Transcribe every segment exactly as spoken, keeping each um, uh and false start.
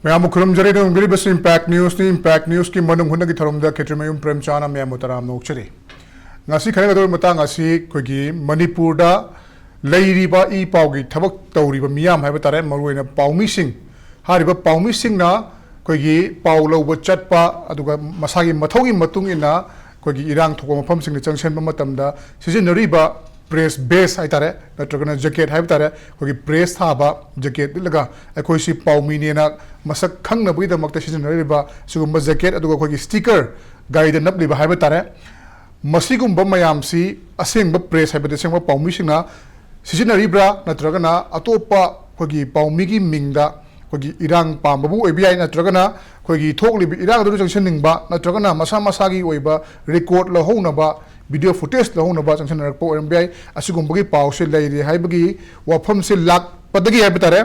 ꯃꯌꯥꯝꯕꯨ ꯈꯨꯔꯨꯝꯖꯔꯤ꯫ ꯅꯣꯡꯒꯤꯔꯤꯕꯁꯤ Impact Newsꯅꯤ꯫ Impact Newsꯀꯤ ꯃꯅꯨꯡ ꯍꯨꯠꯅꯒꯤ ꯊꯧꯔꯝꯗ ꯈꯦꯇ꯭ꯔꯤꯃꯌꯨꯝ ꯄ꯭ꯔꯦꯝꯆꯥꯟꯅ ꯃꯌꯥꯝꯕꯨ ꯇꯔꯥꯝꯅ ꯑꯣꯛꯆꯔꯤ꯫ ꯉꯁꯤ ꯈꯟꯅꯒꯗꯧꯔꯤꯕ ꯃꯇꯥꯡ ꯑꯁꯤ ꯑꯩꯈꯣꯏꯒꯤ ꯃꯅꯤꯄꯨꯔꯗ ꯂꯩꯔꯤꯕ ꯏ ꯄꯥꯎꯒꯤ ꯊꯕꯛ ꯇꯧꯔꯤꯕ ꯃꯤꯌꯥꯝ ꯍꯥꯏꯕ ꯇꯥꯔꯦ, ꯃꯔꯨꯑꯣꯏꯅ ꯄꯥꯎꯃꯤꯁꯤꯡ, ꯍꯥꯏꯔꯤꯕ ꯄꯥꯎꯃꯤꯁꯤꯡꯅ ꯑꯩꯈꯣꯏꯒꯤ ꯄꯥꯎ ꯂꯧꯕ ꯆꯠꯄ, ꯑꯗꯨꯒ ꯃꯁꯥꯒꯤ ꯃꯊꯧꯒꯤ ꯃꯇꯨꯡ ꯏꯟꯅ ꯑꯩꯈꯣꯏꯒꯤ ꯏꯔꯥꯡ ꯊꯣꯛꯄ ꯃꯐꯝꯁꯤꯡꯗ ꯆꯪꯁꯤꯟꯕ ꯃꯇꯝꯗ ꯁꯤꯖꯤꯟꯅꯔꯤꯕ press badge ꯍꯥꯏ ꯇꯥꯔꯦ, ꯅꯠꯇ꯭ꯔꯒꯅ jacket ꯍꯥꯏꯕ ꯇꯥꯔꯦ, ꯑꯩꯈꯣꯏꯒꯤ press ꯊꯥꯕ jacket ꯂꯤꯠꯂꯒ ꯑꯩꯈꯣꯏꯁꯤ ꯄꯥꯎꯃꯤꯅꯦꯅ ꯃꯁꯛ ꯈꯪꯅꯕꯒꯤꯗꯃꯛꯇ ꯁꯤꯖꯤꯟꯅꯔꯤꯕ ꯁꯤꯒꯨꯝꯕ jacket, ꯑꯗꯨꯒ ꯑꯩꯈꯣꯏꯒꯤ sticker ꯒꯥꯔꯤꯗ ꯅꯞꯂꯤꯕ ꯍꯥꯏꯕ ꯇꯥꯔꯦ, ꯃꯁꯤꯒꯨꯝꯕ ꯃꯌꯥꯝꯁꯤ ꯑꯁꯦꯡꯕ press ꯍꯥꯏꯕꯗꯤ ꯑꯁꯦꯡꯕ ꯄꯥꯎꯃꯤꯁꯤꯡꯅ ꯁꯤꯖꯤꯟꯅꯔꯤꯕ꯭ꯔꯥ, ꯅꯠꯇ꯭ꯔꯒꯅ ꯑꯇꯣꯞꯄ ꯑꯩꯈꯣꯏꯒꯤ ꯄꯥꯎꯃꯤꯒꯤ ꯃꯤꯡꯗ ꯑꯩꯈꯣꯏꯒꯤ ꯏꯔꯥꯡ ꯄꯥꯝꯕꯕꯨ ꯑꯣꯏꯕ ꯌꯥꯏ, ꯅꯠꯇ꯭ꯔꯒꯅ ꯑꯩꯈꯣꯏꯒꯤ ꯊꯣꯛꯂꯤꯕ ꯏꯔꯥꯡ ꯑꯗꯨꯗ ꯆꯪꯁꯤꯟꯅꯤꯡꯕ, ꯅꯠꯇ꯭ꯔꯒꯅ ꯃꯁꯥ ꯃꯁꯥꯒꯤ ꯑꯣꯏꯕ record ꯂꯧꯍꯧꯅꯕ, video footage ꯂꯧꯍꯧꯅꯕ ꯆꯪꯁꯤꯟꯅꯔꯛꯄ ꯑꯣꯏꯔꯝꯕ ꯌꯥꯏ꯫ ꯑꯁꯤꯒꯨꯝꯕꯒꯤ ꯄꯥꯎꯁꯦ ꯂꯩꯔꯦ ꯍꯥꯏꯕꯒꯤ ꯋꯥꯐꯝꯁꯦ ꯂꯥꯛꯄꯗꯒꯤ ꯍꯥꯏꯕ ꯇꯥꯔꯦ,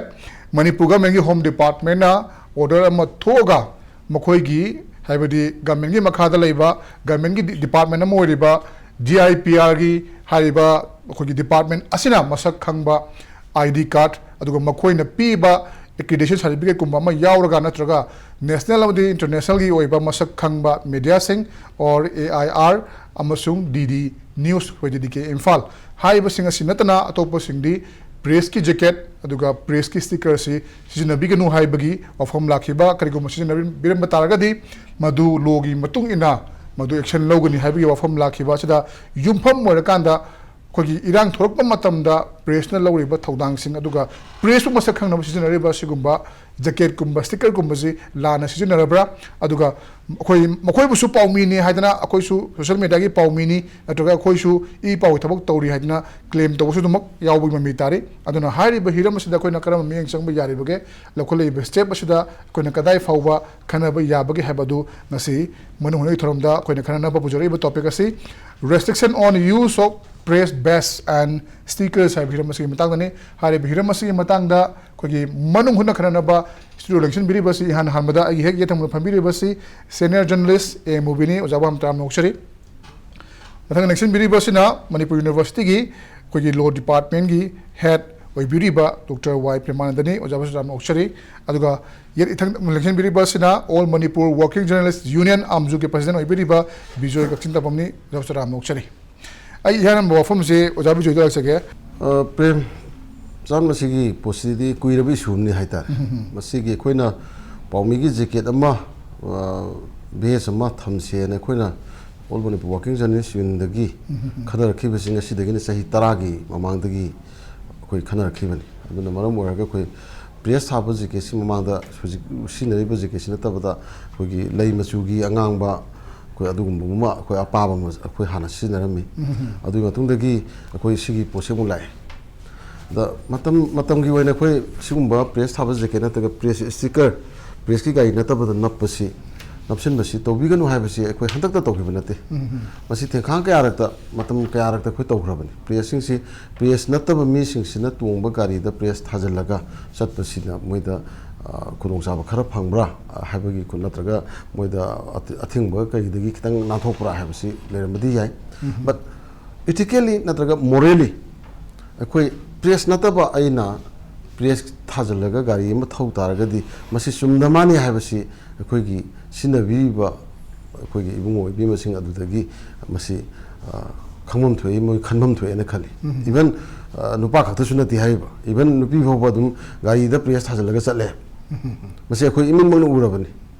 ꯃꯅꯤꯄꯨꯔ governmentꯀꯤ Home Departmentꯅ order ꯑꯃ ꯊꯣꯛꯑꯒ ꯃꯈꯣꯏꯒꯤ, ꯍꯥꯏꯕꯗꯤ governmentꯀꯤ ꯃꯈꯥꯗ ꯂꯩꯕ governmentꯀꯤ department ꯑꯃ ꯑꯣꯏꯔꯤꯕ D I P Rꯒꯤ ꯍꯥꯏꯔꯤꯕ ꯑꯩꯈꯣꯏꯒꯤ department ꯑꯁꯤꯅ ꯃꯁꯛ ꯈꯪꯕ I D card, ꯑꯗꯨꯒ ꯃꯈꯣꯏꯅ ꯄꯤꯕ accreditation certificateꯀꯨꯝꯕ ꯑꯃ ꯌꯥꯎꯔꯒ, ꯅꯠꯇ꯭ꯔꯒ national ꯑꯃꯗꯤ internationalꯒꯤ ꯑꯣꯏꯕ ꯃꯁꯛ ꯈꯪꯕ mediaꯁꯤꯡ, or A I R ꯑꯃꯁꯨꯡ D D News, ꯑꯩꯈꯣꯏ D D K ꯏꯝꯐꯥꯜ ꯍꯥꯏꯔꯤꯕꯁꯤꯡ ꯑꯁꯤ ꯅꯠꯇꯅ ꯑꯇꯣꯞꯄꯁꯤꯡꯗꯤ pressꯀꯤ jacket ꯑꯗꯨꯒ pressꯀꯤ stickerꯁꯤ ꯁꯤꯖꯤꯟꯅꯕꯤꯒꯅꯨ ꯍꯥꯏꯕꯒꯤ ꯋꯥꯐꯝ ꯂꯥꯛꯈꯤꯕ, ꯀꯔꯤꯒꯨꯝꯕ ꯁꯤꯖꯤꯟꯅꯕꯤꯔꯝꯕ ꯇꯥꯔꯒꯗꯤ ꯃꯗꯨ lawꯒꯤ ꯃꯇꯨꯡ ꯏꯟꯅ ꯃꯗꯨ action ꯂꯧꯒꯅꯤ ꯍꯥꯏꯕꯒꯤ ꯋꯥꯐꯝ ꯂꯥꯛꯈꯤꯕ ꯑꯁꯤꯗ ꯌꯨꯝꯐꯝ ꯑꯣꯏꯔꯀꯥꯟꯗ ꯑꯩꯈꯣꯏꯒꯤ ꯏꯔꯥꯡ ꯊꯣꯛꯂꯛꯄ ꯃꯇꯝꯗ pressꯅ ꯂꯧꯔꯤꯕ ꯊꯧꯗꯥꯡꯁꯤꯡ, ꯑꯗꯨꯒ pressꯄꯨ ꯃꯁꯛ ꯈꯪꯅꯕ ꯁꯤꯖꯤꯟꯅꯔꯤꯕ ꯁꯤꯒꯨꯝꯕ jacketꯀꯨꯝꯕ stickerꯒꯨꯝꯕꯁꯤ ꯂꯥꯟꯅ ꯁꯤꯖꯤꯟꯅꯔꯕ꯭ꯔꯥ, ꯑꯗꯨꯒ ꯑꯩꯈꯣꯏ ꯃꯈꯣꯏꯕꯨꯁꯨ ꯄꯥꯎꯃꯤꯅꯤ ꯍꯥꯏꯗꯅ ꯑꯩꯈꯣꯏꯁꯨ social mediaꯒꯤ ꯄꯥꯎꯃꯤꯅꯤ, ꯅꯠꯇ꯭ꯔꯒ ꯑꯩꯈꯣꯏꯁꯨ ꯏ ꯄꯥꯎꯒꯤ ꯊꯕꯛ ꯇꯧꯔꯤ ꯍꯥꯏꯗꯅ claim ꯇꯧꯕꯁꯨ ꯑꯗꯨꯃꯛ ꯌꯥꯎꯕꯒꯤ ꯃꯃꯤ ꯇꯥꯔꯤ꯫ ꯑꯗꯨꯅ ꯍꯥꯏꯔꯤꯕ ꯍꯤꯔꯝ ꯑꯁꯤꯗ ꯑꯩꯈꯣꯏꯅ ꯀꯔꯝꯕ ꯃꯤꯠꯌꯦꯡ ꯆꯪꯕ ꯌꯥꯔꯤꯕꯒꯦ? ꯂꯧꯈꯠꯂꯛꯏꯕ step ꯑꯁꯤꯗ ꯑꯩꯈꯣꯏꯅ ꯀꯗꯥꯏ ꯐꯥꯎꯕ ꯈꯟꯅꯕ ꯌꯥꯕꯒꯦ ꯍꯥꯏꯕꯗꯨ ꯉꯁꯤ ꯃꯅꯨꯡ ꯍꯨꯠꯅꯒꯤ ꯊꯧꯔꯝꯗ ꯑꯩꯈꯣꯏꯅ ꯈꯟꯅꯅꯕ ꯄꯨꯖꯔꯛꯏꯕ topic ꯑꯁꯤ restriction on use of press badge and stickers ꯍꯥꯏꯕ ꯍꯤꯔꯝ ꯑꯁꯤꯒꯤ ꯃꯇꯥꯡꯗꯅꯤ꯫ ꯍꯥꯏꯔꯤꯕ ꯍꯤꯔꯝ ꯑꯁꯤꯒꯤ ꯃꯇꯥꯡꯗ ꯑꯩꯈꯣꯏꯒꯤ ꯃꯅꯨꯡ ꯍꯨꯠꯅ ꯈꯟꯅꯅꯕ studio ꯂꯦꯡꯁꯤꯟꯕꯤꯔꯤꯕꯁꯤ ꯏꯍꯥꯟ ꯍꯥꯟꯕꯗ ꯑꯩꯒꯤ ꯍꯦꯛ ꯌꯦꯠ ꯊꯪꯕꯗ ꯐꯝꯕꯤꯔꯤꯕꯁꯤ senior journalist A ꯃꯨꯕꯤꯅꯤ꯫ ꯑꯣꯖꯥꯕꯨ ꯌꯥꯝ ꯇꯔꯥꯝꯅ ꯑꯣꯛꯆꯔꯤ꯫ ꯃꯊꯪ ꯂꯦꯡꯁꯤꯟꯕꯤꯔꯤꯕꯁꯤꯅ ꯃꯅꯤꯄꯨꯔ Universityꯒꯤ ꯑꯩꯈꯣꯏꯒꯤ law departmentꯀꯤ head ꯑꯣꯏꯕꯤꯔꯤꯕ ꯗꯣꯛꯇꯔ ꯋꯥꯏ ꯄ꯭ꯔꯦꯃꯥꯅꯟꯗꯅꯤ꯫ ꯑꯣꯖꯥꯕꯨꯁꯨ ꯌꯥꯝꯅ ꯑꯣꯛꯆꯔꯤ꯫ ꯑꯗꯨꯒ ꯌꯦꯠ ꯏꯊꯪ ꯂꯦꯡꯁꯤꯟꯕꯤꯔꯤꯕ ꯑꯁꯤꯅ All Manipur Working Journalist Union, ꯑꯥꯝꯖꯨꯒꯤ president ꯑꯣꯏꯕꯤꯔꯤꯕ Bijoy ꯀꯛꯆꯤꯡ ꯇꯥꯄꯝꯅꯤ꯫ ꯑꯣꯖꯥꯕꯨꯁꯨ ꯌꯥꯝꯅ ꯑꯣꯛꯆꯔꯤ꯫ ꯑꯩ ꯏꯍꯥꯟ ꯍꯥꯟꯕ ꯋꯥꯐꯝꯁꯦ ꯑꯣꯖꯥ ꯕꯤꯖꯣꯏꯗ ꯂꯥꯛꯆꯒꯦ꯫ ꯑ, ꯄ꯭ꯔꯦꯝ, ꯆꯥꯟ, ꯃꯁꯤꯒꯤ ꯄꯣꯠꯁꯤꯗꯤ ꯀꯨꯏꯔꯕ issue ꯑꯃꯅꯤ ꯍꯥꯏꯇꯥꯔꯦ꯫ ꯃꯁꯤꯒꯤ ꯑꯩꯈꯣꯏꯅ ꯄꯥꯎꯃꯤꯒꯤ jacket ꯑꯃ, ꯑ, badge ꯑꯃ ꯊꯝꯁꯦꯅ ꯑꯩꯈꯣꯏꯅ All Manipur Working Journalist Unionꯗꯒꯤ ꯈꯟꯅꯔꯛꯈꯤꯕꯁꯤ ꯉꯁꯤꯗꯒꯤꯅ ꯆꯍꯤ ꯇꯔꯥꯒꯤ ꯃꯃꯥꯡꯗꯒꯤ ꯑꯩꯈꯣꯏ ꯈꯟꯅꯔꯛꯈꯤꯕꯅꯤ꯫ ꯑꯗꯨꯅ ꯃꯔꯝ ꯑꯣꯏꯔꯒ ꯑꯩꯈꯣꯏ press ꯊꯥꯕ jacketꯁꯤ ꯃꯃꯥꯡꯗ ꯍꯧꯖꯤꯛ ꯁꯤꯖꯤꯟꯅꯔꯤꯕ jacketꯁꯤ ꯅꯠꯇꯕꯗ ꯑꯩꯈꯣꯏꯒꯤ ꯂꯩ ꯃꯆꯨꯒꯤ ꯑꯉꯥꯡꯕ, ꯑꯩꯈꯣꯏ ꯑꯗꯨꯒꯨꯝꯕ ꯑꯃ ꯑꯩꯈꯣꯏ ꯑꯄꯥꯕ ꯑꯃ ꯑꯩꯈꯣꯏ ꯍꯥꯟꯅ ꯁꯤꯖꯤꯟꯅꯔꯝꯃꯤ꯫ ꯑꯗꯨꯒꯤ ꯃꯇꯨꯡꯗꯒꯤ ꯑꯩꯈꯣꯏ ꯁꯤꯒꯤ ꯄꯣꯠꯁꯤ ꯑꯃꯨꯛ ꯂꯥꯛꯑꯦ꯫ ꯑꯗ ꯃꯇꯝ, ꯃꯇꯝꯒꯤ ꯑꯣꯏꯅ ꯑꯩꯈꯣꯏ ꯁꯤꯒꯨꯝꯕ press ꯊꯥꯕ jacket ꯅꯠꯇ꯭ꯔꯒ press sticker, pressꯀꯤ ꯒꯥꯔꯤ ꯅꯠꯇꯕꯗ ꯅꯞꯄꯁꯤ, ꯅꯞꯁꯤꯟꯕꯁꯤ ꯇꯧꯕꯤꯒꯅꯨ ꯍꯥꯏꯕꯁꯤ ꯑꯩꯈꯣꯏ ꯍꯟꯗꯛꯇ ꯇꯧꯈꯤꯕ ꯅꯠꯇꯦ꯫ ꯃꯁꯤ ꯊꯦꯡꯈꯥꯡ ꯀꯌꯥꯔꯛꯇ, ꯃꯇꯝ ꯀꯌꯥꯔꯛꯇ ꯑꯩꯈꯣꯏ ꯇꯧꯈ꯭ꯔꯕꯅꯤ꯫ Pressꯁꯤꯡꯁꯤ, press ꯅꯠꯇꯕ ꯃꯤꯁꯤꯡꯁꯤꯅ ꯇꯣꯡꯕ ꯒꯥꯔꯤꯗ press ꯊꯥꯖꯤꯜꯂꯒ ꯆꯠꯄꯁꯤꯅ ꯃꯣꯏꯗ, ꯑ, ꯈꯨꯗꯣꯡꯆꯥꯕ ꯈꯔ ꯐꯪꯕ꯭ꯔꯥ, ꯑ, ꯍꯥꯏꯕꯒꯤ ꯈꯨ-, ꯅꯠꯇ꯭ꯔꯒ ꯃꯣꯏꯗ ꯑꯊꯤ-, ꯑꯊꯤꯡꯕ ꯀꯔꯤꯗꯒꯤ ꯈꯤꯇꯪ ꯅꯥꯟꯊꯣꯛꯄ꯭ꯔꯥ ꯍꯥꯏꯕꯁꯤ ꯂꯩꯔꯝꯕꯗꯤ ꯌꯥꯏ꯫ But ethically ꯅꯠꯇ꯭ꯔꯒ morally ꯑꯩꯈꯣꯏ press ꯅꯠꯇꯕ ꯑꯩꯅ press ꯊꯥꯖꯤꯜꯂꯒ ꯒꯥꯔꯤ ꯑꯃ ꯊꯧ ꯇꯥꯔꯒꯗꯤ ꯃꯁꯤ ꯆꯨꯝꯗ ꯃꯥꯟꯅꯤ ꯍꯥꯏꯕꯁꯤ ꯑꯩꯈꯣꯏꯒꯤ ꯁꯤꯖꯤꯟꯅꯕꯤꯔꯤꯕ ꯑꯩꯈꯣꯏꯒꯤ ꯏꯕꯨꯡꯉꯣ ꯏꯕꯦꯝꯃꯁꯤꯡ ꯑꯗꯨꯗꯒꯤ ꯃꯁꯤ, ꯑ, ꯈꯪꯐꯝ ꯊꯣꯛꯏ, ꯃꯣꯏ ꯈꯟꯐꯝ ꯊꯣꯛꯑꯦꯅ ꯈꯜꯂꯤ꯫ Even, ꯑ, ꯅꯨꯄꯥ ꯈꯛꯇꯁꯨ ꯅꯠꯇꯦ ꯍꯥꯏꯔꯤꯕ, even ꯅꯨꯄꯤ ꯐꯥꯎꯕ ꯑꯗꯨꯝ ꯒꯥꯔꯤꯗ press ꯊꯥꯖꯤꯜꯂꯒ ꯆꯠꯂꯦ꯫ ꯃꯁꯤ ꯑꯩꯈꯣꯏ ꯏꯃꯤꯠꯃꯛꯅ ꯎꯔꯕꯅꯤ꯫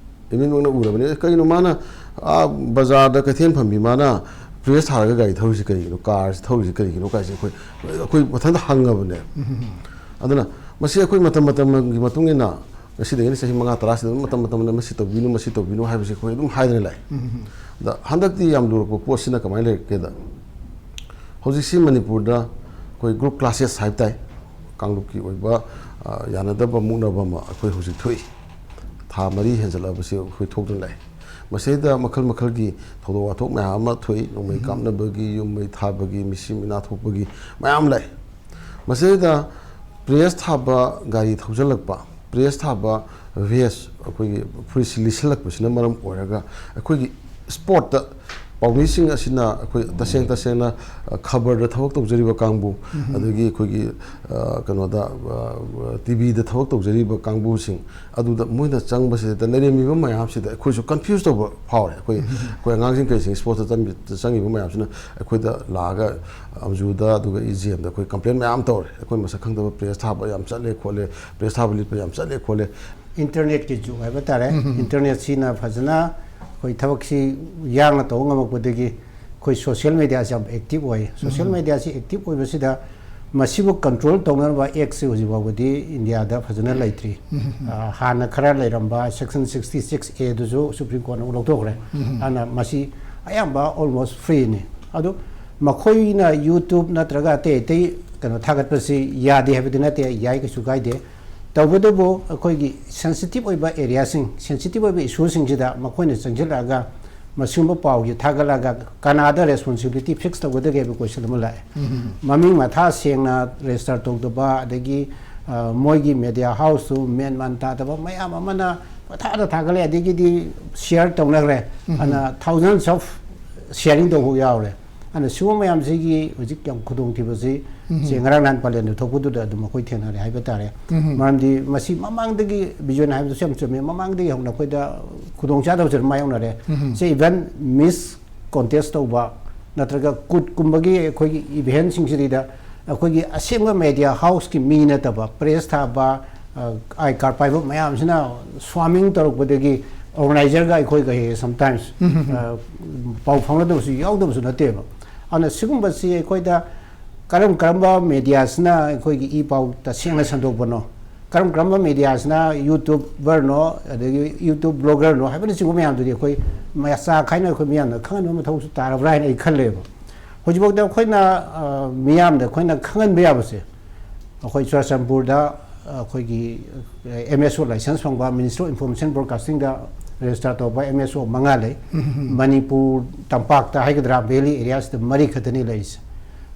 ꯏꯃꯤꯠꯃꯛꯅ ꯎꯔꯕꯅꯤ꯫ ꯑꯦ, ꯀꯩꯅꯣ ꯃꯥꯅ, ꯑꯥ, ꯕꯖꯥꯔꯗ ꯀꯩꯊꯦꯜ ꯐꯝꯕꯤ ꯃꯥꯅ press ꯊꯥꯔꯒ ꯒꯥꯔꯤ ꯊꯧꯔꯤꯁꯤ ꯀꯔꯤꯒꯤꯅꯣ, carꯁꯤ ꯊꯧꯔꯤꯁꯤ ꯀꯔꯤꯒꯤꯅꯣ ꯀꯥꯏꯁꯦ ꯑꯩꯈꯣꯏ, ꯑꯩꯈꯣꯏ ꯃꯊꯟꯇ ꯍꯪꯉꯕꯅꯦ꯫ ꯑꯗꯨꯅ ꯃꯁꯤ ꯑꯩꯈꯣꯏ ꯃꯇꯝ ꯃꯇꯝꯒꯤ ꯃꯇꯨꯡ ꯏꯟꯅ ꯉꯁꯤꯗꯒꯤꯅ ꯆꯍꯤ ꯃꯉꯥ ꯇꯔꯥꯁꯤꯗ ꯑꯗꯨꯝ ꯃꯇꯝ ꯃꯇꯝꯗ ꯃꯁꯤ ꯇꯧꯕꯤꯅꯨ, ꯃꯁꯤ ꯇꯧꯕꯤꯅꯨ ꯍꯥꯏꯕꯁꯤ ꯑꯩꯈꯣꯏ ꯑꯗꯨꯝ ꯍꯥꯏꯗꯅ ꯂꯥꯛꯑꯦ꯫ ꯑꯗ ꯍꯟꯗꯛꯇꯤ ꯌꯥꯝ ꯂꯨꯔꯛꯄ ꯄꯣꯠꯁꯤꯅ ꯀꯃꯥꯏꯅ ꯂꯩꯔꯛꯀꯦꯗ, ꯍꯧꯖꯤꯛꯁꯤ ꯃꯅꯤꯄꯨꯔꯗ ꯑꯩꯈꯣꯏ group clashes ꯍꯥꯏꯕ ꯇꯥꯏ, ꯀꯥꯡꯂꯨꯞꯀꯤ ꯑꯣꯏꯕ, ꯑ, ꯌꯥꯅꯗꯕ ꯃꯨꯛꯅꯕ ꯑꯃ ꯑꯩꯈꯣꯏ ꯍꯧꯖꯤꯛ ꯊꯣꯛꯏ꯫ ꯊꯥ ꯃꯔꯤ ꯍꯦꯟꯖꯜꯂꯛꯑꯕꯁꯤ ꯑꯩꯈꯣꯏ ꯊꯣꯛꯇꯨꯅ ꯂꯥꯛꯑꯦ꯫ ꯃꯁꯤꯗ ꯃꯈꯜ ꯃꯈꯜꯒꯤ ꯊꯧꯗꯣꯛ ꯋꯥꯊꯣꯛ ꯃꯌꯥꯝ ꯑꯃ ꯊꯣꯛꯏ, ꯅꯣꯡꯃꯩ ꯀꯥꯞꯅꯕꯒꯤ, ꯌꯨꯝ ꯃꯩ ꯊꯥꯕꯒꯤ, ꯃꯤꯁꯤ ꯃꯤꯅꯥ ꯊꯣꯛꯄꯒꯤ ꯃꯌꯥꯝ ꯂꯩ꯫ ꯃꯁꯤꯗ press ꯊꯥꯕ ꯒꯥꯔꯤ ꯊꯧꯖꯤꯜꯂꯛꯄ, press ꯊꯥꯕ vest, ꯑꯩꯈꯣꯏꯒꯤ ꯐꯨꯔꯤꯠꯁꯤ ꯂꯤꯠꯁꯤꯜꯂꯛꯄꯁꯤꯅ ꯃꯔꯝ ꯑꯣꯏꯔꯒ ꯑꯩꯈꯣꯏꯒꯤ sportꯇ ꯄꯥꯎꯃꯤꯁꯤꯡ ꯑꯁꯤꯅ ꯑꯩꯈꯣꯏ ꯇꯁꯦꯡ ꯇꯁꯦꯡꯅ, ꯑ, ꯈꯕꯔꯗ ꯊꯕꯛ ꯇꯧꯖꯔꯤꯕ ꯀꯥꯡꯕꯨ, ꯑꯗꯒꯤ ꯑꯩꯈꯣꯏꯒꯤ, ꯑ, ꯀꯩꯅꯣꯗ, ꯑ, ꯇꯤꯚꯤꯗ ꯊꯕꯛ ꯇꯧꯖꯔꯤꯕ ꯀꯥꯡꯕꯨꯁꯤꯡ, ꯑꯗꯨꯗ ꯃꯣꯏꯅ ꯆꯪꯕꯁꯤꯗ ꯂꯩꯔꯝꯃꯤꯕ ꯃꯌꯥꯝꯁꯤꯗ ꯑꯩꯈꯣꯏꯁꯨ ꯀꯟꯐ꯭ꯌꯨꯁ ꯇꯧꯕ ꯐꯥꯎꯔꯦ꯫ ꯑꯩꯈꯣꯏ, ꯑꯩꯈꯣꯏ ꯑꯉꯥꯡꯁꯤꯡ ꯀꯩꯁꯤꯡ ꯏꯁꯄꯣꯔꯠꯁꯇ ꯆꯪꯕꯤ-, ꯆꯪꯉꯤꯕ ꯃꯌꯥꯝꯁꯤꯅ ꯑꯩꯈꯣꯏꯗ ꯂꯥꯛꯑꯒ, ꯑꯝꯖꯨꯗ ꯑꯗꯨꯒ ꯏ ꯖꯤ ꯑꯦꯝꯗ ꯑꯩꯈꯣꯏ ꯀꯝꯄ꯭ꯂꯦꯟ ꯃꯌꯥꯝ ꯇꯧꯔꯦ꯫ ꯑꯩꯈꯣꯏ ꯃꯁꯛ ꯈꯪꯗꯕ ꯄ꯭ꯔꯦꯁ ꯊꯥꯕ ꯌꯥꯝ ꯆꯠꯂꯦ ꯈꯣꯠꯂꯦ, ꯄ꯭ꯔꯦꯁ ꯊꯥꯕ ꯂꯤꯠꯄ ꯌꯥꯝ ꯆꯠꯂꯦ ꯈꯣꯠꯂꯦ꯫ ꯏꯟꯇꯔꯅꯦꯠꯀꯤ ꯖꯨꯒ ꯍꯥꯏꯕ ꯇꯥꯔꯦ꯫ ꯏꯟꯇꯔꯅꯦꯠꯁꯤꯅ ꯐꯖꯅ ꯑꯩꯈꯣꯏ ꯊꯕꯛꯁꯤ ꯌꯥꯡꯅ ꯇꯧꯕ ꯉꯝꯃꯛꯄꯗꯒꯤ ꯑꯩꯈꯣꯏ ꯁꯣꯁꯤꯌꯦꯜ ꯃꯦꯗꯤꯌꯥꯁꯤ ꯌꯥꯝ ꯑꯦꯛꯇꯤꯚ ꯑꯣꯏ꯫ ꯁꯣꯁꯤꯌꯦꯜ ꯃꯦꯗꯤꯌꯥꯁꯤ ꯑꯦꯛꯇꯤꯚ ꯑꯣꯏꯕꯁꯤꯗ ꯃꯁꯤꯕꯨ ꯀꯟꯇ꯭ꯔꯣꯜ ꯇꯧꯅꯅꯕ ꯑꯦꯛꯁꯁꯤ ꯍꯧꯖꯤꯛ ꯐꯥꯎꯕꯗꯤ ꯏꯟꯗꯤꯌꯥꯗ ꯐꯖꯅ ꯂꯩꯇ꯭ꯔꯤ꯫ ꯑ, ꯍꯥꯟꯅ ꯈꯔ ꯂꯩꯔꯝꯕ ꯁꯦꯛꯁꯟ ꯁꯤꯛꯁꯇꯤ ꯁꯤꯛꯁ ꯑꯦꯗꯨꯁꯨ ꯁꯨꯄ꯭ꯔꯤꯝ ꯀꯣꯔꯠꯅ ꯂꯧꯊꯣꯛꯈ꯭ꯔꯦ꯫ ꯑꯗꯨꯅ ꯃꯁꯤ ꯑꯌꯥꯝꯕ ꯑꯣꯜꯃꯣꯁ ꯐ꯭ꯔꯤꯅꯤ꯫ ꯑꯗꯨ ꯃꯈꯣꯏꯅ ꯌꯨꯇ꯭ꯌꯨꯕ ꯅꯠꯇ꯭ꯔꯒ ꯑꯇꯩ ꯑꯇꯩ ꯀꯩꯅꯣ ꯊꯥꯒꯠꯄꯁꯤ ꯌꯥꯗꯦ ꯍꯥꯏꯕꯗꯤ ꯅꯠꯇꯦ, ꯌꯥꯏ, ꯀꯩꯁꯨ ꯀꯥꯏꯗꯦ꯫ ꯇꯧꯕꯇꯕꯨ ꯑꯩꯈꯣꯏꯒꯤ ꯁꯦꯟꯁꯤꯇꯤꯚ ꯑꯣꯏꯕ ꯑꯦꯔꯤꯌꯥꯁꯤꯡ, ꯁꯦꯟꯁꯤꯇꯤꯚ ꯑꯣꯏꯕ ꯏꯁꯨꯁꯤꯡꯁꯤꯗ ꯃꯈꯣꯏꯅ ꯆꯪꯁꯤꯜꯂꯛꯑꯒ ꯃꯁꯤꯒꯨꯝꯕ ꯄꯥꯎꯁꯤ ꯊꯥꯒꯠꯂꯒ ꯀꯅꯥꯗ ꯔꯦꯁꯄꯣꯟꯁꯤꯕꯤꯂꯤꯇꯤ ꯐꯤꯛꯁ ꯇꯧꯒꯗꯒꯦ ꯍꯥꯏꯕ ꯀꯣꯏꯁꯟ ꯑꯃ ꯂꯥꯛꯑꯦ꯫ ꯃꯃꯤꯡ ꯃꯊꯥ ꯁꯦꯡꯅ ꯔꯦꯖꯤꯁꯇꯔ ꯇꯧꯗꯕ, ꯑꯗꯒꯤ, ꯑ, ꯃꯣꯏꯒꯤ ꯃꯦꯗꯤꯌꯥ ꯍꯥꯎꯁꯇꯨ ꯃꯦꯟ ꯃꯥꯟ ꯇꯥꯗꯕ ꯃꯌꯥꯝ ꯑꯃꯅ ꯄꯪꯊꯥꯗ ꯊꯥꯒꯠꯂꯦ, ꯑꯗꯒꯤꯗꯤ ꯁꯤꯌꯔ ꯇꯧꯅꯈ꯭ꯔꯦ꯫ ꯑꯗꯨꯅ thousands of sharing ꯇꯧꯕ ꯌꯥꯎꯔꯦ꯫ ꯑꯗꯨꯅ ꯁꯤꯒꯨꯝꯕ ꯃꯌꯥꯝꯁꯤꯒꯤ ꯍꯧꯖꯤꯛ ꯌꯥꯝ ꯈꯨꯗꯣꯡꯊꯤꯕꯁꯤ ꯁꯦ ꯉꯔꯥꯡ ꯅꯍꯥꯟ ꯄꯥꯂꯦꯟꯗ ꯊꯣꯛꯄꯗꯨꯗ ꯑꯗꯨꯝ ꯑꯩꯈꯣꯏ ꯊꯦꯡꯅꯔꯦ ꯍꯥꯏꯕ ꯇꯥꯔꯦ꯫ ꯃꯔꯝꯗꯤ ꯃꯁꯤ ꯃꯃꯥꯡꯗꯒꯤ, ꯕꯤꯖꯣꯏꯅ ꯍꯥꯏꯕꯗꯨꯁꯨ ꯌꯥꯝ ꯆꯨꯝꯃꯦ, ꯃꯃꯥꯡꯗꯒꯤ ꯍꯧꯅ ꯑꯩꯈꯣꯏꯗ ꯈꯨꯗꯣꯡꯆꯥꯗꯕꯁꯦ ꯑꯗꯨꯝ ꯃꯥꯌꯣꯛꯅꯔꯦ꯫ ꯁꯦ ꯏꯚꯟ ꯃꯤꯁ ꯀꯣꯟꯇꯦꯁ ꯇꯧꯕ ꯅꯠꯇ꯭ꯔꯒ ꯀꯨꯠꯀꯨꯝꯕꯒꯤ ꯑꯩꯈꯣꯏꯒꯤ ꯏꯚꯦꯟꯁꯤꯡꯁꯤꯗꯩꯗ ꯑꯩꯈꯣꯏꯒꯤ ꯑꯁꯦꯡꯕ ꯃꯦꯗꯤꯌꯥ ꯍꯥꯎꯁꯀꯤ ꯃꯤ ꯅꯠꯇꯕ ꯄ꯭ꯔꯦꯁ ꯊꯥꯕ, ꯑ, ꯑꯥꯏ ꯀꯥꯔꯗ ꯄꯥꯏꯕ ꯃꯌꯥꯝꯁꯤꯅ ꯁ꯭ꯋꯥꯃꯤꯡ ꯇꯧꯔꯛꯄꯗꯒꯤ ꯑꯣꯔꯒꯅꯥꯏꯖꯔꯒ ꯑꯩꯈꯣꯏꯒ ꯍꯦꯛ ꯁꯝꯇꯥꯏꯝꯁ, ꯑ, ꯄꯥꯎ ꯐꯥꯎꯅꯗꯕꯁꯨ ꯌꯥꯎꯗꯕꯁꯨ ꯅꯠꯇꯦꯕ꯫ ꯑꯗꯨꯅ ꯁꯤꯒꯨꯝꯕꯁꯤ ꯑꯩꯈꯣꯏꯗ ꯀꯔꯝ ꯀꯔꯝꯕ ꯃꯦꯗꯤꯌꯥꯁꯤꯅ ꯑꯩꯈꯣꯏꯒꯤ ꯏ ꯄꯥꯎ ꯇꯁꯦꯡꯅ ꯁꯟꯗꯣꯛꯄꯅꯣ, ꯀꯔꯝ ꯀꯔꯝꯕ ꯃꯦꯗꯤꯌꯥꯁꯤꯅ ꯌꯨꯇ꯭ꯌꯨꯕꯔꯅꯣ, ꯑꯗꯒꯤ ꯌꯨꯇ꯭ꯌꯨꯕ ꯕ꯭ꯂꯣꯒꯔꯅꯣ ꯍꯥꯏꯕꯅꯆꯤꯡꯕ ꯃꯌꯥꯝꯗꯨꯗꯤ ꯑꯩꯈꯣꯏ ꯃꯆꯥ ꯈꯥꯏꯅ ꯑꯩꯈꯣꯏ ꯃꯤꯌꯥꯝꯅ ꯈꯪꯍꯟꯕ ꯃꯊꯧꯁꯨ ꯇꯥꯔꯕ꯭ꯔꯥ ꯍꯥꯏꯅ ꯑꯩ ꯈꯜꯂꯦꯕ꯫ ꯍꯧꯖꯤꯛꯐꯥꯎꯗ ꯑꯩꯈꯣꯏꯅ, ꯑ, ꯃꯤꯌꯥꯝꯗ ꯑꯩꯈꯣꯏꯅ ꯈꯪꯍꯟꯕ ꯌꯥꯕꯁꯦ, ꯑꯩꯈꯣꯏ ꯆꯨꯔꯆꯥꯟꯄꯨꯔꯗ, ꯑ, ꯑꯩꯈꯣꯏꯒꯤ, ꯑ, ꯑꯦꯝ ꯑꯦꯁ ꯑꯣ ꯂꯥꯏꯁꯦꯟꯁ ꯐꯪꯕ, ꯃꯤꯅꯤꯁꯇ꯭ꯔꯤ ꯑꯣꯐ ꯏꯟꯐꯣꯔꯃꯦꯁꯟ ꯕ꯭ꯔꯣꯗꯀꯥꯁꯇꯤꯡꯗ ꯔꯦꯖꯤꯁꯇꯥꯔ ꯇꯧꯕ ꯑꯦꯝ ꯑꯦꯁ ꯑꯣ ꯃꯉꯥ ꯂꯩ꯫ ꯃꯅꯤꯄꯨꯔ ꯇꯝꯄꯥꯛꯇ ꯍꯥꯏꯒꯗ꯭ꯔꯥ, ꯚꯦꯂꯤ ꯑꯦꯔꯤꯌꯥꯁꯤꯗ ꯃꯔꯤ ꯈꯛꯇꯅꯤ ꯂꯩꯔꯤꯁꯦ꯫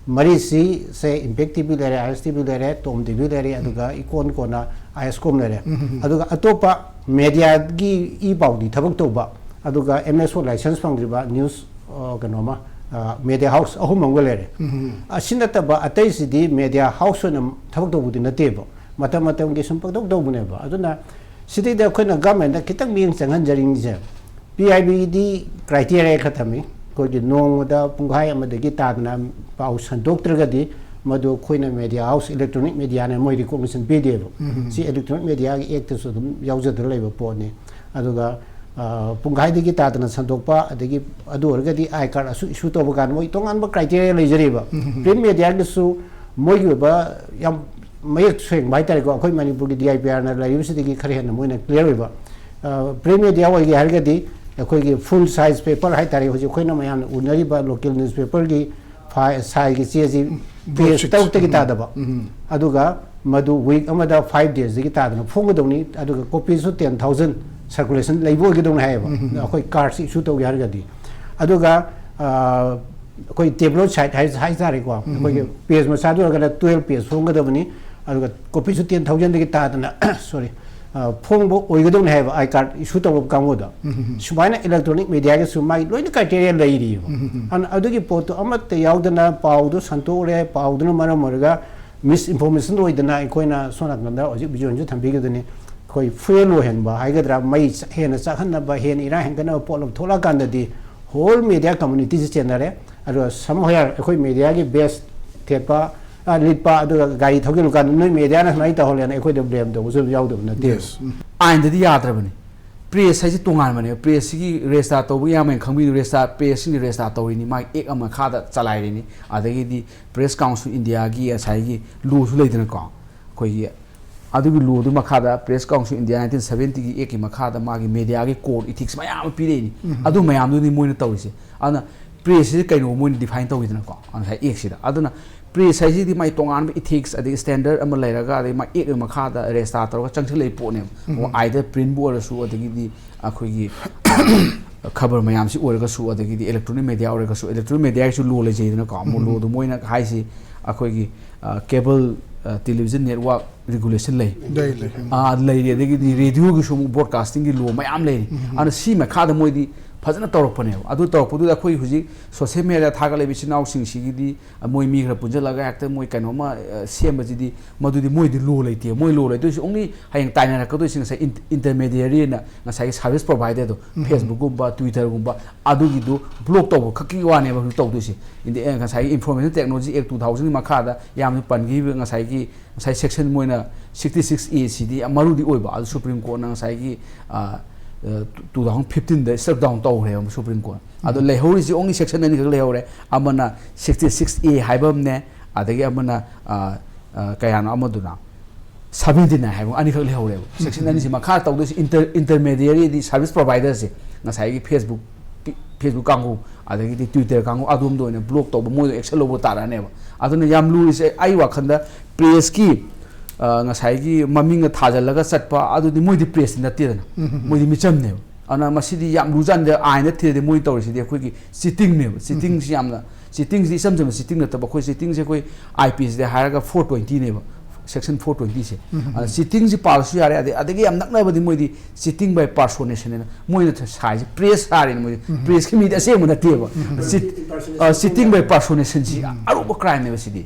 ꯃꯔꯤꯁꯤ ꯁꯦ ꯏꯝꯄꯦꯛ ꯇꯤ ꯚꯤ ꯂꯩꯔꯦ, ꯑꯥꯏ ꯑꯦꯁ ꯇꯤ ꯚꯤ ꯂꯩꯔꯦ, ꯇꯣꯝ ꯇꯤ ꯚꯤ ꯂꯩꯔꯦ, ꯑꯗꯨꯒ ꯏꯀꯣꯟ ꯀꯣꯟꯅ ꯑꯥꯏ ꯑꯦꯁ ꯀꯣꯝ ꯂꯩꯔꯦ꯫ ꯑꯗꯨꯒ ꯑꯇꯣꯞꯄ ꯃꯦꯗꯤꯌꯥꯒꯤ ꯏ ꯄꯥꯎꯒꯤ ꯊꯕꯛ ꯇꯧꯕ, ꯑꯗꯨꯒ ꯑꯦꯝ ꯑꯦꯁ ꯑꯣ ꯂꯥꯏꯁꯦꯟꯁ ꯐꯪꯗ꯭ꯔꯤꯕ ꯅ꯭ꯌꯨꯁ ꯑ, ꯀꯩꯅꯣꯃ, ꯃꯦꯗꯤꯌꯥ ꯍꯥꯎꯁ ꯑꯍꯨꯝ ꯑꯃꯒ ꯂꯩꯔꯦ꯫ ꯑꯁꯤ ꯅꯠꯇꯕ ꯑꯇꯩꯁꯤꯗꯤ ꯃꯦꯗꯤꯌꯥ ꯍꯥꯎꯁ ꯑꯣꯏꯅ ꯊꯕꯛ ꯇꯧꯕꯗꯤ ꯅꯠꯇꯦꯕ, ꯃꯇꯝ ꯃꯇꯝꯒꯤ ꯁꯨꯝ ꯄꯪꯇꯧ ꯇꯧꯕꯅꯦꯕ꯫ ꯑꯗꯨꯅ ꯁꯤꯗꯩꯗ ꯑꯩꯈꯣꯏꯅ ꯒꯚꯔꯟꯃꯦꯟꯗ ꯈꯤꯇꯪ ꯃꯤꯠꯌꯦꯡ ꯆꯪꯍꯟꯖꯅꯤꯡꯉꯤꯁꯦ, ꯄꯤ ꯑꯥꯏ ꯕꯤꯗꯤ ꯀ꯭ꯔꯥꯏꯇꯦꯔꯤꯌꯥ ꯈꯔ ꯊꯝꯃꯤ꯫ ꯑꯩꯈꯣꯏꯒꯤ ꯅꯣꯡꯃꯗ ꯄꯨꯡꯈꯥꯏ ꯑꯃꯗꯒꯤ ꯇꯥꯗꯅ ꯄꯥꯎ ꯁꯟꯗꯣꯛꯇ꯭ꯔꯒꯗꯤ ꯃꯗꯨ ꯑꯩꯈꯣꯏꯅ ꯃꯦꯗꯤꯌꯥ ꯍꯥꯎꯁ, ꯏꯂꯦꯛꯇ꯭ꯔꯣꯅꯤꯛ ꯃꯦꯗꯤꯌꯥꯅ ꯃꯣꯏ ꯔꯤꯀꯣꯛꯅꯤꯁꯟ ꯄꯤꯗꯦꯕ꯫ ꯁꯤ ꯏꯂꯦꯛꯇ꯭ꯔꯣꯅꯤꯛ ꯃꯦꯗꯤꯌꯥꯒꯤ ꯑꯦꯛꯇꯁꯨ ꯑꯗꯨꯝ ꯌꯥꯎꯖꯗꯨꯅ ꯂꯩꯕ ꯄꯣꯠꯅꯤ꯫ ꯑꯗꯨꯒ, ꯑ, ꯄꯨꯡꯈꯥꯏꯗꯒꯤ ꯇꯥꯗꯅ ꯁꯟꯗꯣꯛꯄ, ꯑꯗꯒꯤ ꯑꯗꯨ ꯑꯣꯏꯔꯒꯗꯤ ꯑꯥꯏ ꯀꯥꯔꯗ ꯑꯁꯨꯛ ꯏꯁꯨ ꯇꯧꯕ ꯀꯥꯟꯗ ꯃꯣꯏ ꯇꯣꯉꯥꯟꯕ ꯀ꯭ꯔꯥꯏꯇꯦꯔꯤꯌꯥ ꯂꯩꯖꯔꯤꯕ꯫ ꯄ꯭ꯔꯤꯟꯠ ꯃꯦꯗꯤꯌꯥꯒꯤꯁꯨ ꯃꯣꯏꯒꯤ ꯑꯣꯏꯕ ꯌꯥꯝ ꯃꯌꯦꯛ ꯁꯦꯡꯕ ꯍꯥꯏꯇꯥꯔꯦꯀꯣ, ꯑꯩꯈꯣꯏ ꯃꯅꯤꯄꯨꯔꯒꯤ ꯗꯤ ꯑꯥꯏ ꯄꯤ ꯑꯥꯔꯅ ꯂꯩꯔꯤꯕꯁꯤꯗꯒꯤ ꯈꯔ ꯍꯦꯟꯅ ꯃꯣꯏꯅ ꯀ꯭ꯂꯤꯌꯥꯔ ꯑꯣꯏꯕ꯫ ꯄ꯭ꯔꯤꯟꯠ ꯃꯦꯗꯤꯌꯥ ꯑꯣꯏꯒꯦ ꯍꯥꯏꯔꯒꯗꯤ ꯑꯩꯈꯣꯏꯒꯤ ꯐꯨꯜ ꯁꯥꯏꯖ ꯄꯦꯄꯔ ꯍꯥꯏꯇꯥꯔꯦ, ꯍꯧꯖꯤꯛ ꯑꯩꯈꯣꯏꯅ ꯃꯌꯥꯝꯅ ꯎꯅꯔꯤꯕ ꯂꯣꯀꯦꯜ ꯅ꯭ꯌꯨꯁꯄꯦꯄꯔꯒꯤ ꯐꯥꯏ-, ꯁꯥꯏꯖꯒꯤ ꯆꯦꯁꯤ ꯄꯦꯖ broadsheet꯫ ꯇꯔꯨꯛꯇꯒꯤ ꯇꯥꯗꯕ꯫ ꯑꯗꯨꯒ ꯃꯗꯨ ꯋꯤꯛ ꯑꯃꯗ ꯐꯥꯏꯚ ꯗꯦꯖꯇꯒꯤ ꯇꯥꯗꯅ ꯐꯣꯡꯒꯗꯧꯅꯤ꯫ ꯑꯗꯨꯒ ꯀꯣꯄꯤꯁꯨ ꯇꯦꯟ ꯊꯥꯎꯖꯟ ꯁꯔꯀꯨꯂꯦꯁꯟ ꯂꯩꯕ ꯑꯣꯏꯒꯗꯧꯅꯤ ꯍꯥꯏꯌꯦꯕ, ꯑꯩꯈꯣꯏ ꯀꯥꯔꯗꯁꯤ ꯏꯁꯨ ꯇꯧꯒꯦ ꯍꯥꯏꯔꯒꯗꯤ꯫ ꯑꯗꯨꯒ, ꯑ, ꯑꯩꯈꯣꯏ ꯇꯦꯕ꯭ꯂꯣꯏꯗ ꯁꯥꯏꯠ ꯍꯥꯏ-, ꯍꯥꯏꯇꯥꯔꯦꯀꯣ, ꯑꯩꯈꯣꯏꯒꯤ ꯄꯦꯖ ꯃꯆꯥꯗꯨ ꯑꯣꯏꯔꯒꯅ ꯇꯨꯌꯦꯜꯞ ꯄꯦꯖ ꯐꯣꯡꯒꯗꯕꯅꯤ꯫ ꯑꯗꯨꯒ ꯀꯣꯄꯤꯁꯨ ꯇꯦꯟ ꯊꯥꯎꯖꯟꯗꯒꯤ ꯇꯥꯗꯅ, ꯁꯣꯔꯤ, ꯑ, ꯐꯣꯡꯕ ꯑꯣꯏꯒꯗꯧꯅꯤ ꯍꯥꯏꯕ, ꯑꯥꯏ ꯀꯥꯔꯗ ꯏꯁꯨ ꯇꯧꯕ ꯀꯥꯡꯕꯨꯗ꯫ ꯁꯨꯃꯥꯏꯅ ꯏꯂꯦꯛꯇ꯭ꯔꯣꯅꯤꯛ ꯃꯦꯗꯤꯌꯥꯒꯤꯁꯨ ꯃꯥꯒꯤ ꯂꯣꯏꯅ ꯀ꯭ꯔꯥꯏꯇꯦꯔꯤꯌꯥ ꯂꯩꯔꯤꯕ꯫ ꯑꯗꯨꯅ ꯑꯗꯨꯒꯤ ꯄꯣꯠꯇꯣ ꯑꯃꯠꯇ ꯌꯥꯎꯗꯅ ꯄꯥꯎꯗꯨ ꯁꯟꯇꯣꯛꯎꯔꯦ, ꯄꯥꯎꯗꯨꯅ ꯃꯔꯝ ꯑꯣꯏꯔꯒ ꯃꯤꯁ ꯏꯟꯐꯣꯔꯃꯦꯁꯟ ꯑꯣꯏꯗꯅ ꯑꯩꯈꯣꯏꯅ ꯁꯣꯝ ꯅꯥꯀꯟꯗ ꯍꯧꯖꯤꯛ ꯚꯤꯖꯨꯑꯦꯜꯁꯨ ꯊꯝꯕꯤꯒꯗꯅꯤ, ꯑꯩꯈꯣꯏ ꯐ꯭ꯌꯨꯑꯦꯜ ꯑꯣꯏꯍꯟꯕ ꯍꯥꯏꯒꯗ꯭ꯔꯥ, ꯃꯩ ꯆ-, ꯍꯦꯟꯅ ꯆꯥꯛꯍꯟꯅꯕ, ꯍꯦꯟꯅ ꯏꯔꯥꯡ ꯍꯦꯟꯒꯠꯅꯕ ꯄꯣꯠ ꯑꯃ ꯊꯣꯛꯂꯛꯑꯀꯥꯟꯗꯗꯤ ꯍꯣꯜ ꯃꯦꯗꯤꯌꯥ ꯀꯝꯃꯨꯅꯤꯇꯤꯁꯤ ꯆꯦꯟꯅꯔꯦ꯫ ꯑꯗꯨꯒ ꯁꯝ ꯍꯣꯌꯥꯔ ꯑꯩꯈꯣꯏ ꯃꯦꯗꯤꯌꯥꯒꯤ ꯕꯦꯁ ꯊꯦꯠꯄ, ꯑ, ꯂꯤꯠꯄ, ꯑꯗꯨꯒ ꯒꯥꯔꯤ ꯊꯧꯖꯤꯜꯂꯨꯀꯥꯟꯗ ꯅꯣꯏ ꯃꯦꯗꯤꯌꯥꯅ ꯁꯨꯃꯥꯏꯅ ꯇꯧꯍꯜꯂꯦꯅ ꯑꯩꯈꯣꯏꯗ ꯕ꯭ꯂꯦꯝ ꯇꯧꯕꯁꯨ ꯑꯗꯨꯝ ꯌꯥꯎꯗꯕ ꯅꯠꯇꯦ꯫ Yes. ꯑꯥꯏꯟꯗꯗꯤ ꯌꯥꯗ꯭ꯔꯕꯅꯤ꯫ ꯄ꯭ꯔꯦꯁ ꯍꯥꯏꯁꯤ ꯇꯣꯉꯥꯟꯕꯅꯦꯕ꯫ ꯄ꯭ꯔꯦꯁꯁꯤꯒꯤ ꯔꯦꯖꯤꯁꯇꯥꯔ ꯇꯧꯕ ꯌꯥꯝꯃꯦꯅ ꯈꯪꯕꯤꯗꯨ, ꯔꯦꯖꯤꯁꯇꯥꯔ, ꯄ꯭ꯔꯦꯁꯁꯤꯡꯗꯤ ꯔꯦꯖꯤꯁꯇꯥꯔ ꯇꯧꯔꯤꯅꯤ, ꯃꯥꯒꯤ ꯑꯦꯛ ꯑꯃ ꯃꯈꯥꯗ ꯆꯂꯥꯏꯔꯤꯅꯤ꯫ ꯑꯗꯒꯤꯗꯤ ꯄ꯭ꯔꯦꯁ ꯀꯥꯎꯟꯁꯤꯜ ꯏꯟꯗꯤꯌꯥꯒꯤ ꯉꯁꯥꯏꯒꯤ ꯂꯣꯁꯨ ꯂꯩꯗꯅꯀꯣ, ꯑꯩꯈꯣꯏꯒꯤ ꯑꯗꯨꯒꯤ ꯂꯣꯗꯨ ꯃꯈꯥꯗ ꯄ꯭ꯔꯦꯁ ꯀꯥꯎꯟꯁꯤꯜ ꯏꯟꯗꯤꯌꯥ ꯅꯥꯏꯟꯇꯤꯟ ꯁꯚꯦꯟꯇꯤꯒꯤ ꯑꯦꯛꯀꯤ ꯃꯈꯥꯗ ꯃꯥꯒꯤ ꯃꯦꯗꯤꯌꯥꯒꯤ ꯀꯣꯗ ꯏꯊꯤꯛꯁ ꯃꯌꯥꯝ ꯑꯃ ꯄꯤꯔꯛꯏꯅꯤ꯫ ꯑꯗꯨ ꯃꯌꯥꯝꯗꯨꯅꯤ ꯃꯣꯏꯅ ꯇꯧꯔꯤꯁꯦ꯫ ꯑꯗꯨꯅ ꯄ꯭ꯔꯦꯁꯁꯤꯗꯤ ꯀꯩꯅꯣ ꯃꯣꯏꯅ ꯗꯤꯐꯥꯏꯟ ꯇꯧꯈꯤꯗꯅꯀꯣ, ꯉꯁꯥꯏ ꯑꯦꯛꯁꯤꯗ꯫ ꯑꯗꯨꯅ ꯄ꯭ꯔꯦꯁ ꯍꯥꯏꯁꯤꯗꯤ ꯃꯥꯏ ꯇꯣꯉꯥꯟꯕ ꯏꯊꯤꯛꯁ ꯑꯗꯒꯤ ꯁ꯭ꯇꯦꯟꯗꯔꯗ ꯑꯃ ꯂꯩꯔꯒ, ꯑꯗꯩ ꯃꯥ ꯑꯦꯛ ꯃꯈꯥꯗ ꯔꯦꯖꯤꯁꯇꯥꯔ ꯇꯧꯔꯒ ꯆꯪꯁꯤꯜꯂꯛꯏ ꯄꯣꯠꯅꯦꯕ꯫ ꯑꯣ, either ꯄ꯭ꯔꯤꯟꯕꯨ ꯑꯣꯏꯔꯁꯨ, ꯑꯗꯒꯤꯗꯤ ꯑꯩꯈꯣꯏꯒꯤ ꯈꯕꯔ ꯃꯌꯥꯝꯁꯤ ꯑꯣꯏꯔꯒꯁꯨ, ꯑꯗꯒꯤꯗꯤ ꯏꯂꯦꯛꯇ꯭ꯔꯣꯅꯤꯛ ꯃꯦꯗꯤꯌꯥ ꯑꯣꯏꯔꯒꯁꯨ, ꯏꯂꯦꯛꯇ꯭ꯔꯣꯅꯤꯛ ꯃꯦꯗꯤꯌꯥꯒꯤꯁꯨ ꯂꯣ ꯂꯩꯖꯩꯗꯅꯀꯣ꯫ ꯑꯃꯨꯛ ꯂꯣꯗꯣ ꯃꯣꯏꯅ ꯍꯥꯏꯁꯤ ꯑꯩꯈꯣꯏꯒꯤ, ꯑ, ꯀꯦꯕꯜ, ꯑ, ꯇꯦꯂꯤꯚꯤꯖꯟ ꯅꯦꯠꯋꯥꯔꯛ ꯔꯤꯒꯨꯂꯦꯁꯟ ꯂꯩ꯫ ꯂꯩ, ꯂꯩ꯫ ꯑ, ꯂꯩꯔꯤ꯫ ꯑꯗꯒꯤꯗꯤ ꯔꯦꯗꯤꯑꯣꯒꯤꯁꯨ ꯑꯃꯨꯛ ꯕ꯭ꯔꯣꯗꯀꯥꯁꯇꯤꯡꯒꯤ ꯂꯣ ꯃꯌꯥꯝ ꯂꯩꯔꯤ꯫ ꯑꯗꯨꯅ ꯁꯤ ꯃꯈꯥꯗ ꯃꯣꯏꯗꯤ ꯐꯖꯅ ꯇꯧꯔꯛꯄꯅꯦꯕ꯫ ꯑꯗꯨ ꯇꯧꯔꯛꯄꯗꯨꯗ ꯑꯩꯈꯣꯏ ꯍꯧꯖꯤꯛ ꯁꯣꯁꯦꯜ ꯃꯦꯗꯤꯌꯥꯗ ꯊꯥꯒꯠꯂꯤꯕ ꯏꯆꯤꯟ ꯏꯅꯥꯎꯁꯤꯡꯁꯤꯒꯤꯗꯤ, ꯑ, ꯃꯣꯏ ꯃꯤ ꯈꯔ ꯄꯨꯟꯁꯤꯜꯂꯒ ꯍꯦꯛꯇ ꯃꯣꯏ ꯀꯩꯅꯣꯝꯃ, ꯑ, ꯁꯦꯝꯕꯁꯤꯗꯤ, ꯃꯗꯨꯗꯤ ꯃꯣꯏꯗꯤ ꯂꯣ ꯂꯩꯇꯦ꯫ ꯃꯣꯏ ꯂꯣ ꯂꯩꯇꯣꯏꯁꯤ only ꯍꯌꯦꯡ ꯇꯥꯏꯅꯔꯛꯀꯗꯣꯏꯁꯤ ꯉꯁꯥꯏ ꯏꯟ-, intermediary ꯑꯅ ꯉꯁꯥꯏꯒꯤ service provider ꯗꯣ, ꯎꯝ꯫ Facebook ꯀꯨꯝꯕ, Twitter ꯒꯨꯝꯕ, ꯑꯗꯨꯒꯤꯗꯨ block ꯇꯧꯕ ꯈꯛꯀꯤ ꯋꯥꯅꯦꯕ ꯍꯧꯖꯤꯛ ꯇꯧꯗꯣꯏꯁꯤ꯫ ꯏꯟꯗꯤ-, ꯑ, ꯉꯁꯥꯏꯒꯤ Information Technology Act two thousand ꯒꯤ ꯃꯈꯥꯗ ꯌꯥꯝꯅ ꯄꯟꯈꯤꯕ ꯉꯁꯥꯏꯒꯤ, ꯉꯁꯥꯏ section ꯃꯣꯏꯅ sixty six A ꯁꯤꯗꯤ ꯌꯥꯝ ꯃꯔꯨꯗꯤ ꯑꯣꯏꯕ, ꯑꯗꯨ Supreme Court ꯅ ꯉꯁꯥꯏꯒꯤ, ꯑ, ꯑ, two thousand fifteen ꯗ struck down ꯇꯧꯈ꯭ꯔꯦꯕ Supreme Court꯫ ꯑꯗꯣ ꯎꯝ꯫ ꯂꯩꯍꯧꯔꯤꯁꯤ only section ꯑꯅꯤꯈꯛ ꯂꯩꯍꯧꯔꯦ, ꯑꯃꯅ sixty six A ꯍꯥꯏꯕ ꯑꯃꯅꯦ, ꯑꯗꯒꯤ ꯑꯃꯅ, ꯑ, ꯑ, ꯀꯌꯥꯅꯣ ꯑꯃꯗꯨꯅ, seventy nine ꯍꯥꯏꯕ ꯑꯅꯤꯈꯛ ꯂꯩꯍꯧꯔꯦꯕ꯫ Section ꯎꯝ꯫ ꯑꯅꯤꯁꯤ ꯃꯈꯥ ꯇꯧꯗꯣꯏꯁꯤ inter-, intermediary ꯗꯤ service provider ꯁꯦ, ꯉꯁꯥꯏꯒꯤ Facebook, Facebook ꯀꯥꯡꯕꯨ, ꯑꯗꯒꯤꯗꯤ Twitter ꯀꯥꯡꯕꯨ, ꯑꯗꯣꯝꯗ ꯑꯣꯏꯅ block ꯇꯧꯕ, ꯃꯣꯏꯗ action ꯂꯧꯕ ꯇꯥꯔꯛꯑꯅꯦꯕ꯫ ꯑꯗꯨꯅ ꯌꯥꯝ ꯂꯨꯔꯤꯁꯦ ꯑꯩ ꯋꯥꯈꯜꯗ press ꯀꯤ, ꯑ, ꯉꯁꯥꯏꯒꯤ ꯃꯃꯤꯡꯒ ꯊꯥꯖꯜꯂꯒ ꯆꯠꯄ, ꯑꯗꯨꯗꯤ ꯃꯣꯏꯗꯤ press ꯇꯤ ꯅꯠꯇꯦꯗꯅ, ꯎꯝ, ꯎꯝ, ꯎꯝ꯫ ꯃꯣꯏꯗꯤ ꯃꯤꯆꯝꯅꯦꯕ꯫ ꯑꯗꯨꯅ ꯃꯁꯤꯗꯤ ꯌꯥꯝ ꯂꯨꯖꯥꯠꯅꯤꯗ, ꯑꯥꯏꯟꯗ ꯊꯤꯔꯗꯤ ꯃꯣꯏ ꯇꯧꯔꯤꯁꯤꯗꯤ ꯑꯩꯈꯣꯏꯒꯤ cheating ꯅꯦꯕ꯫ Cheating ꯁꯤ ꯌꯥꯝꯅ, cheating ꯁꯤ ꯏꯆꯝ ꯆꯝꯕ cheating ꯅꯠꯇꯕ, ꯑꯩꯈꯣꯏ cheating ꯁꯦ ꯑꯩꯈꯣꯏ I P C ꯗ ꯍꯥꯏꯔꯒ four twenty ꯅꯦꯕ, section four twenty ꯁꯦ꯫ ꯎꯝ, ꯎꯝ, ꯑꯗ ꯎꯝ꯫ Cheating ꯁꯤ ꯄꯥꯔꯁꯨ ꯌꯥꯔꯦ, ꯑꯗꯩ, ꯑꯗꯒꯤ ꯌꯥꯝ ꯅꯛꯅꯕꯗꯤ ꯃꯣꯏꯗꯤ cheating by personation ꯍꯥꯏꯅ ꯃꯣꯏꯅ ꯁꯥꯏꯁꯦ press ꯁꯥꯔꯤꯅꯦ ꯃꯣꯏꯗꯤ꯫ ꯎꯝ, ꯎꯝ꯫ Press ꯀꯤ ꯃꯤꯗꯤ ꯑꯁꯦꯡꯕ ꯅꯠꯇꯦꯕ꯫ ꯎꯝ, ꯎꯝ꯫ Cheat-, ꯑ, cheating by personation ꯁꯤ ꯎꯝ, ꯎꯝ꯫ ꯑꯔꯨꯕ crime ꯅꯦꯕ ꯁꯤꯗꯤ꯫